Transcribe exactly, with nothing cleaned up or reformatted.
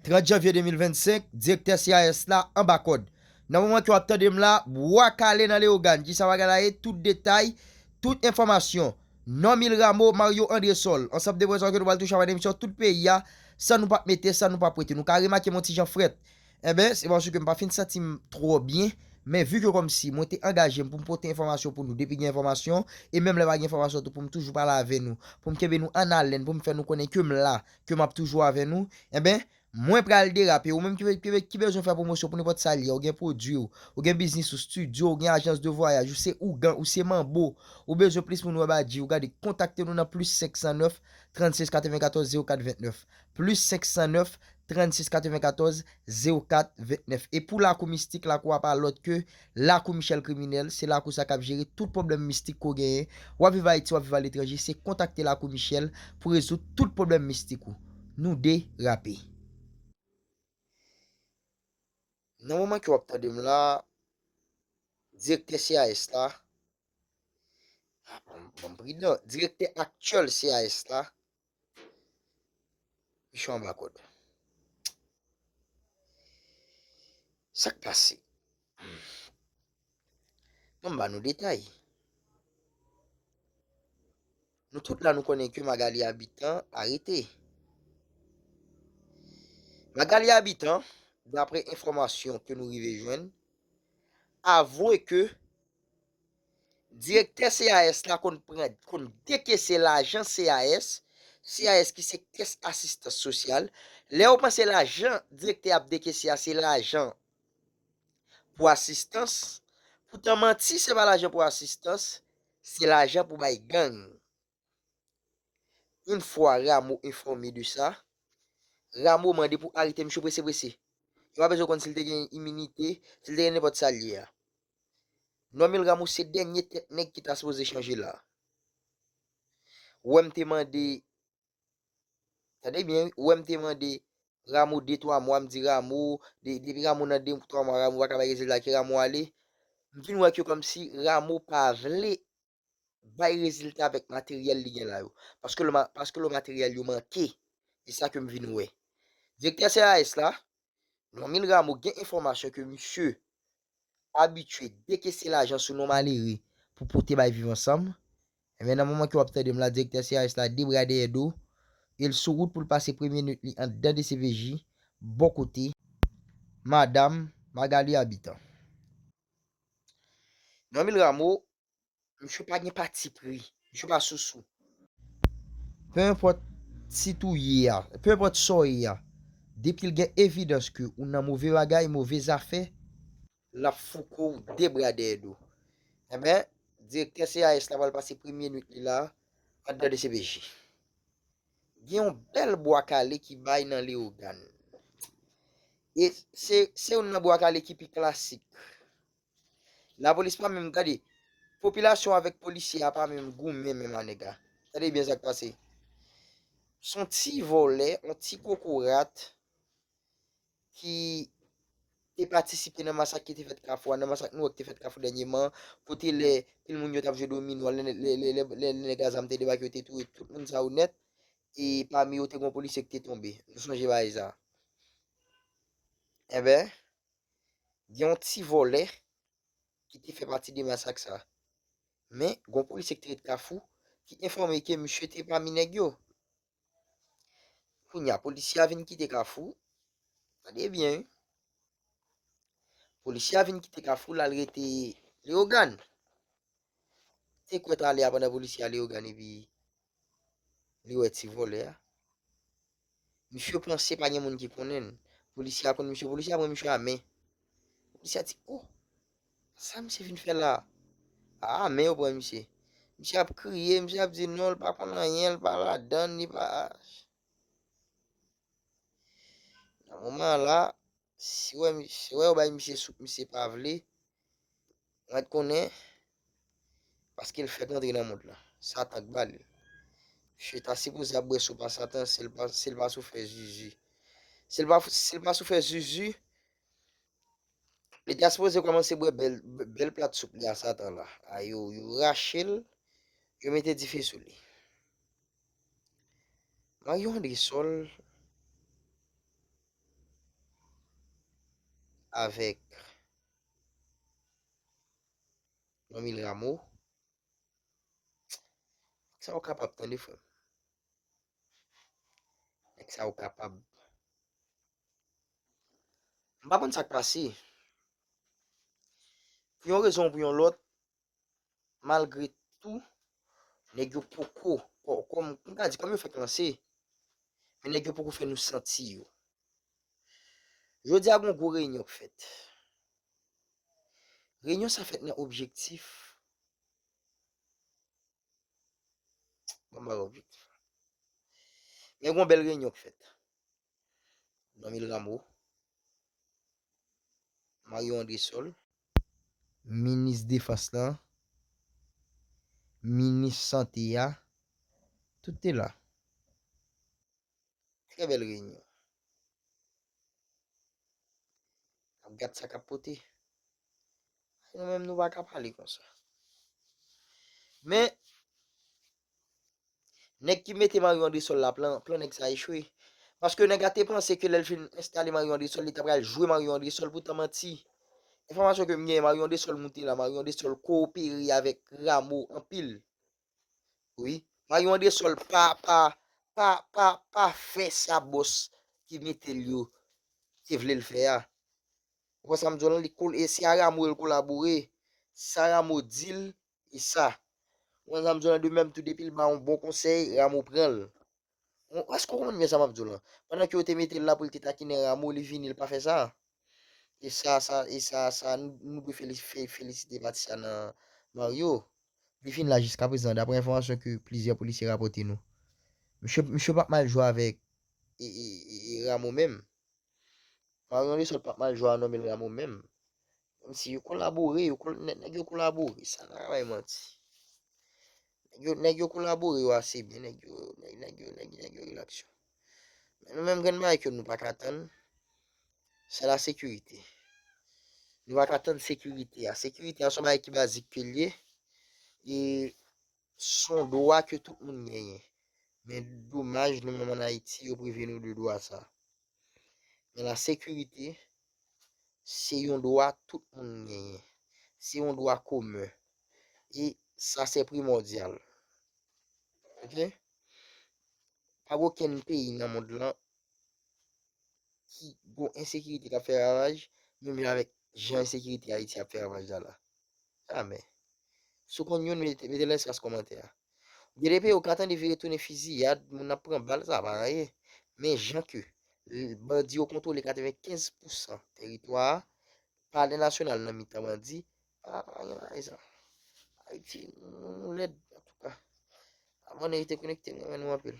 Trant janvye de mil vennsenk, direktè C I S la anba kòd. Nan moman ke w ap tande m la, Bwa Kale nan Leyogàn. Kisa bagay la ye? Tout detay, tout enfòmasyon. Normil Rameau, Mario André Sol. Ansanm de prezan ke nou pral touche avèk emisyon tout peyi a, san nou p ap mete, san nou p ap wete. Nou ka remake m yon ti jan frèt. Enben, se paske m pa fin santi m twò byen, men vi ke kòmsi mwen te angaje m pou m pote enfòmasyon pou nou depi gen enfòmasyon, e menm lè pa gen enfòmasyon tou pou m toujou pale avè nou, pou m kenbe nou an alèn, pou m fè nou konnen ke m la, ke m ap toujou avè nou, enben, mwen pral derape. Ou menm ki, ki, ki bezwen fè pwomosyon pou nenpòt sa l ye, ou gen pwodui w, ou gen biznis ou, estidyo, ou gen ajans de vwayaj, ou se ougan, ou se manbo, ou bezwen plis moun wè badji, ou gade, kontakte nou nan plis senk san nèf, trannsis katrevenkatòz zewo kat vennèf. Plis senk san nèf, trannsis katrevenkatòz zewo kat vennèf. E pou Lakou Mistik, lakou a pa lòt ke Lakou Michel Kriminèl, se lakou sa k ap jere tout pwoblèm mistik ke w genyen. W ap viv Ayiti, w ap viv aletranje, se kontakte Lakou Michel pou rezoud tout pwoblèm mistik ou. Nou derape. Nan moman ke w ap tande m la, direktè C I S la, ah, bon, bon, pridan, direktè aktyèl C I S la, misye anba kòd. Sa k pase? Bon, m ba nou detay. Nou tout la, nou konnen ke Magalie Habitant arete. Magalie Habitant, daprè enfòmasyon ke nou rive jwenn, avwe ke direktè C I S la konn pran, konn dekese lajan C I S, C I S ki se kès asistans sosyal. Lè yo panse lajan direktè ap dekese a se lajan pou asistans, poutan manti, se pa lajan pou asistans, se lajan pou bay gang. Yon fwa Rameau enfòme de sa, Rameau mande pou arete misye prese prese. Yo pa bezwen konn si l te gen iminite, si l te gen nenpòt sa l ye a. Normil Rameau se dènye tèt nèg ki ta sipoze chanje la. Ou wè m te mande, tande byen wi, ou wè m te mande Rameau de twa mwa, m di Rameau, de, depi Rameau nan de twa mwa, Rameau pa ka bay rezilta, ke Rameau ale. M vin wè ke kòmsi Rameau pa vle bay rezilta avèk materyèl li gen la yo. Paske lo ma-, paske lo materyèl yo manke. E sa ke m vin wè. Direktè C I S la, Normil Rameau gen enfòmasyon ke misye abitye dekese lajan sou non malere pou pote bay Viv Ansanm. Enben, nan moman ke w ap tande m la, direktè C I S la de bra dèyè do, e l sou wout pou l pase premye nwit li anndan D C P J, bò kote madanm Magalie Habitant. Normil Rameau, misye pa gen patipri, misye pa sousou. Pe enpòt tit ou ye a, pe enpòt sa w ye a, depi l gen evidans ke ou nan move bagay, move zafè, l ap fouke w de bra dèyè do. Enben, direktè C I S la pral pase premye nwit li la, anndan D C P J. Gen yon bèl bwa kale ki bay nan Leyogàn. E se, se youn nan bwa kale ki pi klasik. Lapolis pa menm, gade, popilasyon avèk polisye a pa menm goumen menm a nèg la. Gade byen sa k pase. Se yon ti vòlè, yon ti kokorat ki te patisipe nan masak ki te fèt Kafou a, nan masak nou wè ki te fèt Kafou dènyèman, kote lè pil moun yo t ap jwe domino, lè, lè, lè, lè, lè nèg a zam te debake, yo te touye tout moun sa yo nèt, e pami yo te gen yon polisye ki te tonbe. Nou sonje bagay sa. Enben, gen yon ti vòlè ki te fè pati de masak sa. Men, gen yon polisye ki te ret Kafou ki enfòme ke misye te pami nèg yo. Kounye a, polisye a vin kite Kafou. Tande byen, wi. Polisye a vin kite Kafou, l al rete Leyogàn. Te kwè talè a pandan polisye a Leyogàn epi li wè ti vòlè a. Misye panse pa gen moun ki konnen l. Polisye a konn misye, polisye a pran misye a men. Polisye a di, "Oh, sa misye vin fè la?" A, men yo pran misye. Misye ap kriye, misye ap di non, l pa konn anyen, l pa ladann, li pa. Nan moman an la, si w wè, si w wè yo bay misye soup, misye pa vle, mwen t konnen, paske l fèk antre nan mond lan. Satan k ba l. Misye ta sipoze ap bwè soup a Satan, si l pa, si l pa sou fè zuzu. Si l pa, si l pa sou fè zuzu, li ta sipoze kòmanse bwè bèl, bèl plat soup li a Satan la. A yo, yo rache l, yo mete dife sou li. Mario André Sol, avèk Normil Rameau. Sa ou kapab tande, frè m. Nèg sa ou kapab. M pa konn sa k pase. Pou yon rezon ou pou yon lòt, malgre tou, nèg yo poko, kò- kòm, m ka di, kòm yo fèk lanse, men nèg yo poko fè nou santi yo. Jodi a, gon gwo reyinyon k fèt. Reyinyon sa fèt nan objektif. Bon, ba objektif. Men gon bèl reyinyon k fèt. Normil Rameau, Marion Andrésol, minis defans lan, minis sante a, tout te la. Trè bèl reyinyon. N ap gad sa k ap pote. Nou menm, nou pa ka pale konsa. Men, nèg ki mete Marion Andrésol la, plan, plan nèg sa echwe. Paske nèg la te panse ke lè l fin enstale Marion Andrésol, li ta pral jwe Marion Andrésol, poutan manti. Enfòmasyon ke m genyen, Marion Andrésol moute la, Marion Andrésol kowopere avèk Rameau anpil. Wi. Marion Andrésol pa, pa, pa, pa, pa fè sa bòs ki mete l yo te vle l fè a. Ou konprann sa m di w lan, li kol-, e se a Rameau l kolabore. Sa Rameau di l, e sa. Ou konprann sa m di w lan, de menm tou, depi l ba yon bon konsèy, Rameau pran l. Ou, èske w konprann byen sa m ap di w lan? Pandan ke yo te mete l la pou l te takinen Rameau, li vini, li pa fè sa. E sa, sa, e sa, sa, nou, nou dwe feli-, fe-, felisite pati sa nan Mario. Li fin la jiskaprezan, daprè enfòmasyon ke plizyè polisye rapòte nou. Misye, misye p ap mal jwe avèk e, e, e, e Rameau menm. Marion Andrésol p ap mal jwe a Normil Rameau menm. Kòmsi yo kolabore, yo kol-, nè-, nèg yo kolabore, sa n a ka bay manti. Nèg yo, nèg yo kolabore yo ase byen, nèg yo, nèg, nèg yo, nèg, nèg yo relaksyon. Men nou menm grenn bagay ke nou pa ka tann, se la sekirite. Nou pa ka tann sekirite a. Sekirite a se yon bagay ki bazik ke l ye. E se yon dwa ke tout moun genyen. Men domaj, nou menm ann Ayiti, yo prive nou de dwa sa. Men la sekirite, se yon dwa tout moun genyen. Se yon dwa komen. E sa se primòdyal. Oke? Pa gen okenn peyi nan mond lan ki gon ensekirite k ap fè ravaj, menm jan avèk jan ensekirite Ayiti ap fè ravaj la la. Jamè. Si w konn youn, mete, mete nan espas kòmantè a. Gen de peyi ou ka tande vire tounen fiziyad, moun ap pran bal, sa pa anyen. Men jan ke l-, bandi yo kontwole katrevenkenz pousan teritwa a, palè nasyonal nan mitan bandi, pa, pa gen bagay sa. Ayiti, nou, nou lèd, antouka. Abòne, rete konekte, m renmen nou anpil.